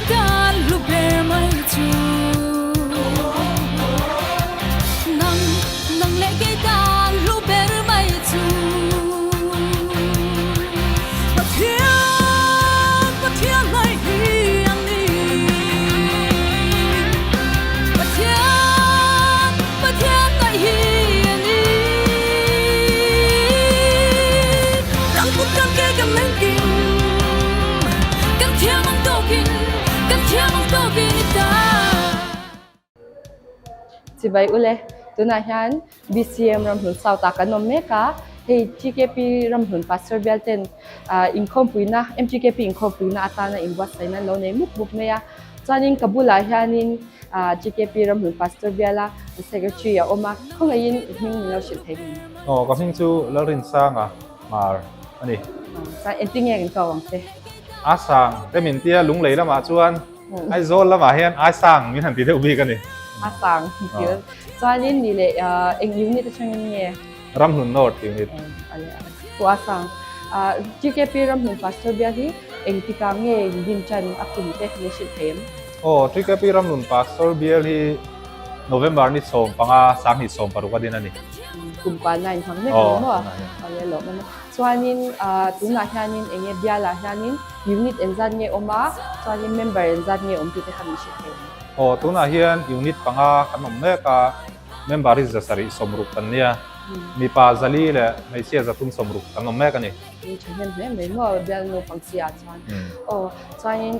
tan hlu ber mai chu. Nang, nang leh kei tan hlu ber mai chu. Pathian, Pathian ngaih hi a ni. Pathian, Pathian ngaih hi a ni. Kan kut kan ke kan lengkim, kan thiam ang tawkin, kan thiam ang tawkin i ta. Chibai ule, tunah hian BCM Ramhlun South ah kan awm mek a, hei TKP Ramhlun Pastor bial ten inkhawmpuina, MTKP inkhawmpuina atana inbuatsaihna an lo nei mup mup mai a. Chuanin ka bulah hianin TKP Ramhlun Pastor biala Secretary a awm a, khawngaihin i hming min lo hrilh thei ngei. Aw, ka hming chu Lalrinsanga Hmar a ni. Chuan engtin nge kan ko ang che? A sang te min tia Lunglei lamah chuan Aizawl lamah hian Aisang min han ti deuh bik a ni. A sang ti deuh. Chuanin ni leh eng unit atangin nge? Ramhlun North unit. Pu Asang, TKP Ramhlun Pastor bial hi engtikah nge din tan a kum te min hrilh thei em? Aw, TKP Ramhlun Pastor bial hi November ni 15, 2016 a din a ni. Kum kualna inhmang mek a ni maw? Aw le lawm a. Chuanin tunah hianin eng nge bialah hianin unit engzat nge awm a, chuanin member engzat nge awm tih te kha min hrilh thei ang. Aw, tunah hian unit panga kan awm mek a, member hi 760 kan nia, mipa 400 leh hmeichhia 360 kan awm mek a ni. Ni thahnem hle mai maw bial naupang chi ah chuan. Aw, chuanin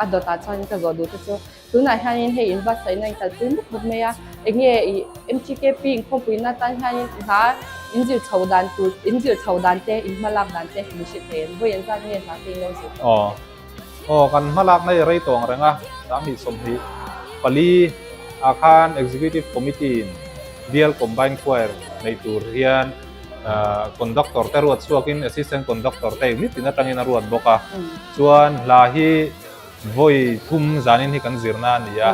a dawtah chuanin ka zawh duh te chu Tunah hianin hei in buatsaihna in kalpui mup mup mai a, eng nge ih MTKP inkhawmpuina atan hianin hla in zir chho dan tur in zir chho dan te in hmalak dan te min hrilh thei em? Vawi engzat nge hla te in lo zir tawh? Aw aw kan hmalakna hi rei tawng reng a, 2024 ah khan Executive Committee in Bial Combined Choir nei tur hian Conductor te ruat chhuakin Assistant Conductor te unit tin atangin a ruat bawk a, chuan hla hi Vawi thum zanin hi kan zirna a ni a,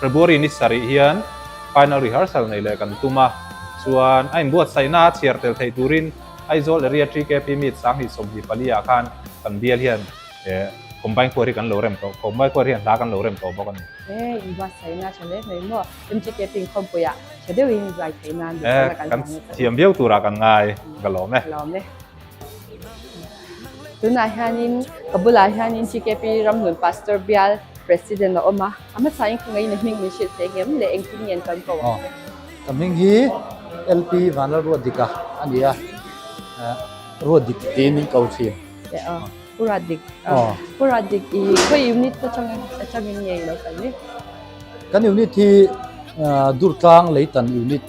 February ni sarih hian final rehearsal nei leh kan tum a, chuan a inbuatsaihna a chhiar tel theih turin Aizawl Area TKP Meet 2024 ah khan kan bial hian Combine Choir hi kan lo rem tawh, Combine Choir hian hla kan lo rem tawh bawk a ni. He inbuatsaihna tha hle mai maw? MTKP inkhawmpuiah tha deuhin zai theih nan duhsakna kan Kan thiam viau turah kan ngai, ka lawm e. Ka lawm e. Tunah hianin ka bulah hianin TKP Ramhlun Pastor Bial President a awm a, a hmasain khawngaih in a hming min hrilh thei ngem le engtin nge an kan ko ang che? Ka hming hi LP Vanlalruatdika a ni a, Ruatdik tiin min ko thin. Pu Ruatdik, Pu Ruatdik i khawi unit atangin atangin nge i lo kal ni? Kan unit hi Durtlang Leitan unit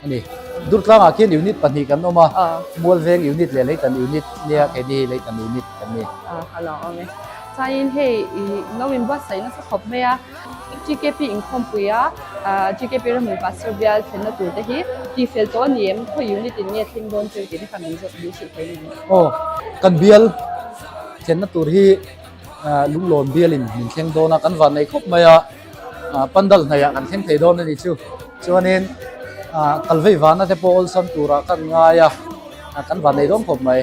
a ni. Durtlangah khian unit pahnih kan awm a, Mualveng unit leh Leitan unit nia keini hi Leitan unit kan ni. A lo awm e. Chuanin hei i lo inbuatsaih nasa khawp mai a, TKP inkhawmpui a, TKP ramri Pastor bial thlenna tur te hi tihfel tawh a ni em? Khawi unit in nge thleng dawn chu tih te kha min zawt min hrilh thei ngei. Aw, kan bial thlenna tur hi Lunglawn bialin min thleng dawn a, kan vannei khawp mai a. Pandal hnaihah kan thleng thei dawn a ni chu. Chuanin kal vei vana te pawh awlsam turah kan ngai a, kan van nei dawn khawp mai.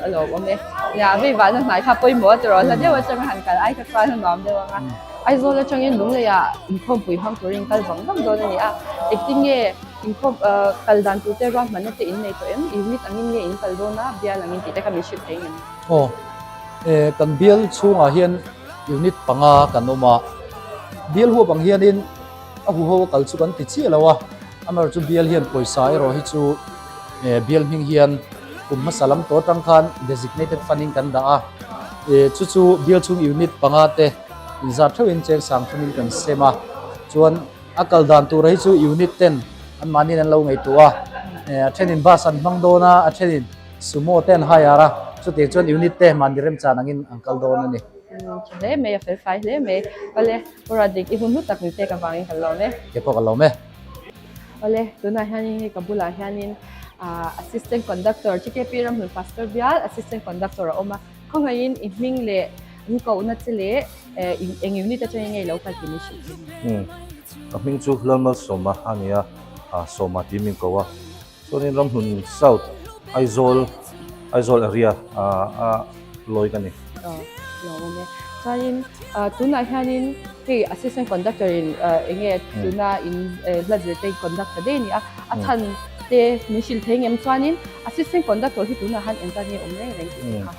A lawmawm e. Nia, vei vana hnai kha pawimawh a tiraw, hla deuh atanga han kal ai kha chuan a nuam deuh ang a. Aizawl atangin Lungleiah inkhawmpui hmang turin kal vang vang dawn a ni a. Engtin nge inkhawm kal dan tur te ruahmanna te in nei tawh em? Unit angin nge in kal dawn a, bial angin tih te kha min hrilh thei ngem? Aw, kan bial chhungah hian Unit panga kan awm a, bial huap ang hianin a huho a kal chu kan ti chiah lo a, amaherawhchu bial hian pawisa erawh hi chu bial hming hian kum hmasa lam tawh atang khan designated fund in kan dah a, chu chu bial chhung unit panga te inzat theuhin cheng sang thumin kan sem a, chuan a kal dan tur hi chu unit ten anmahniin an lo ngaihtuah a, a thenin bus an hmang dawn a, a thenin Sumo te an hire a, chutiang chuan unit te mahni remchan angin an kal dawn a ni. Tha hle mai, a fel fai hle mai. Awle, Pu Radhik, i hun hlu tak ni pek avangin ka lawm e. Ke pawh ka lawm e. Awle, tunah hianin hei ka bulah hianin Assistant Conductor, TKP Ramhlun Pastor Bial Assistant Conductor a awm a. Khawngaihin i hming leh in kohna che leh eng unit atangin nge i lo kal tih min hrilh thei em? Ka hming chu Lalmalsawma a ni a, Sawma tih min ko a. Chuanin Ramhlun South Aizawl Aizawl area a lawi ka ni. Aw lawm awm e. Chuanin tunah hianin hei assistant conductor in eng nge tuna in hla zir te in conduct ta daih a ni a, a chhan te min hrilh thei ngem chuanin assistant conductor hi tunah hian engzat nge awm reng reng tih te kha.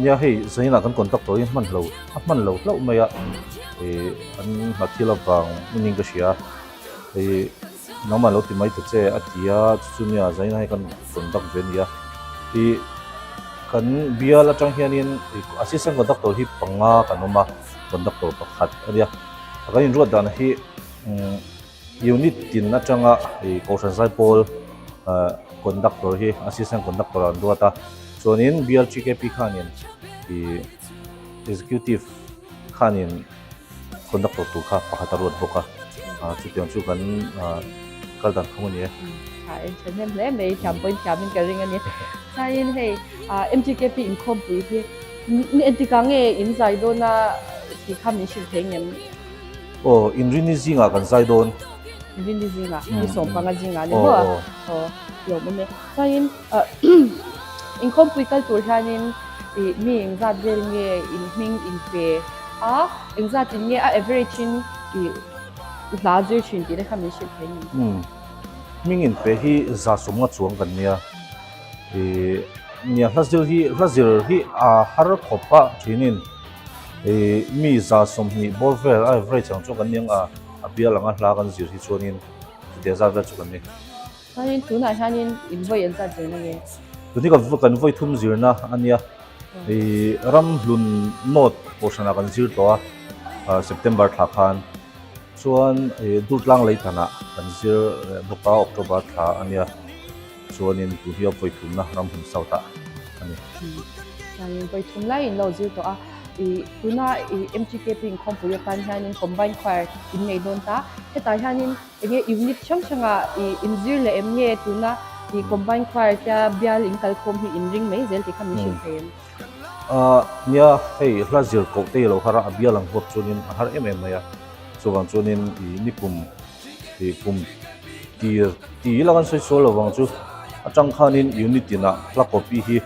Nia hei zainah kan conductor hi hman lo a hman lo hlauh mai a, an hna thil avang in ka hria a, nangmah lo ti mai ta che a ti a, chu chu nia zainah hi kan conduct ve a ni a, ih kan bial atang hianin assistant conductor hi panga kan awm a, conductor pakhat a nia, kan inruat dan hi Unit tin atanga ih Kohhran Zaipawl conductor hi assistant conductor an ruat a, chuanin BLGKP khanin ih executive khanin conductor tur kha pakhat a ruat bawk a, chutiang chu kan kal dan phung a ni e. Tha en tha hnem hle mai, thiam pawhin thiamin ka ring a ni. Chuanin hei MGKP inkhawmpui hi entikah nge in zai dawn a tih kha min hrilh thei ngem? Aw, Inrini zingah kan zai dawn. Inrini zingah, ni sawmpanga zingah ni maw? Aw, lawm awm e. Chuanin inkhawmpui kal tur hianin ih mi engzat vel nge in hming in pe a, engzat in nge a average in ih hla zir thin tih te kha min hrilh thei ni. Hming in pe hi 150 chuang kan nia. Ih nia hla zir hi hla zir hi a har khawp a thinin ih mi 120 bawr vel a average ang chu kan ni ang a a bial anga hla kan zir hi chuanin chutia zat vel chu kan ni. Chuanin tunah hianin in vawi an zat zirna nge? Tun hi kan vawi thum zirna a nia ih Ramhlun North Kohhranah kan zir tawh a September thla khan chuan ih Durtlang Leitanah kan zir leh bawk a October thla a nia. Chuanin tun hi a vawi thumna ram hmun South ah a ni. Chuanin vawi thum lai in lo zir tawh a, ih tuna ih MTKP inkhawmpui atan hianin Combined Choir in nei dawn ta. Hetah hianin eng nge unit hrang hrangah ih in zir leh em nge tuna ih Combined Choir tia bial in kalkhawm hi in ring mai zel tih kha min hrilh thei em? Ahh nia hei hla zir koh te i lo har a, a bial ang huap chuanin a har em em mai a, chuvang chuanin ih nikum Tih kum tir ti ila kan sawi sual lo vang chu atang khanin unit tinah hla copy hi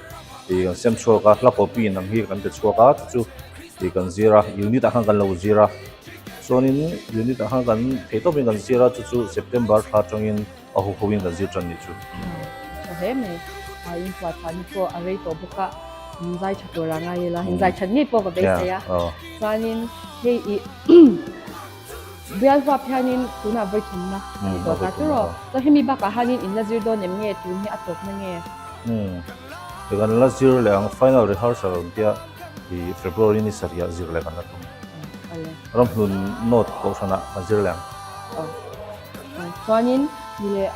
ih kan sem chhuak a hla copy in ang hi kan pe chhuak a chu chu ih kan zir a unit ah khan kan lo zir a chuanin unit ah khan kan theih tawpin kan zir a chu chu September thla atangin a hu ho in kan zir tan nih chu. Tha hle mai a in huat phah ni pawh a rei tawh bawk a in zai tha tur a ngai ila in zai that ngei pawh ka beisei a chuanin hei ih Bial huap hianin tunah vawi thumna a ni tawh ta tur aw. Chuan hemi bakah hianin in la zir dawn em nge tun hi a tawpna nge? Umm kan la zir leh ang final rehearsal ang tia i February ni sarih ah zir leh kan la tum. Ramhlun North Kohhranah kan zir leh ang. Aw. Chuanin ni leh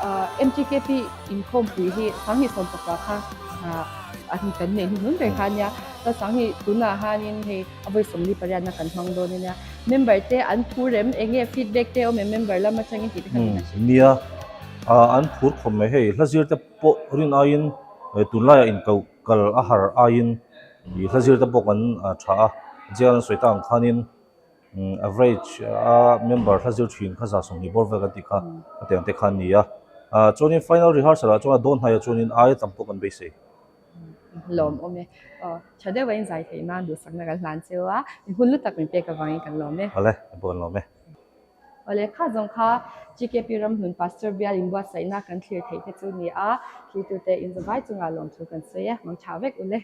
MTKP inkhawmpui hi 2019 kha kan neih hnuhnun ber kha a nia. Chuan 20 tunah hianin hei A vawi 48 na kan hmang dawn a nia. Member te an phur em? Eng nge feedback te awm em member lam atangin tih te kha min han hrilh. Nia, an phur khawp mai hei. Hla zir te pawh rin aiin tunlaiah inkoh kal a har aiin hla zir te pawh kan tha a. Jail an sawi tak ang khanin average a member hla zir thin kha 120 bawr vel kan tih kha a tiang te kha a ni a. Chuanin final rehearsal ah chuan a dawn hnaiah chuanin aia tam pawh kan beisei. Lawm awm e. Aw, tha deuh a in zai theih nan duhsakna kan hlan cheu a, in hun lu tak min pek avangin kan lawm e. Awle, ka pawh kan lawm e. Awle, kha zawng kha GKP Ramhlun Pastor Bial inbuatsaihna kan thlir theih te chu ni a, thlirtute in zavai chungah lawmthu kan sawi e, mang tha vek ule.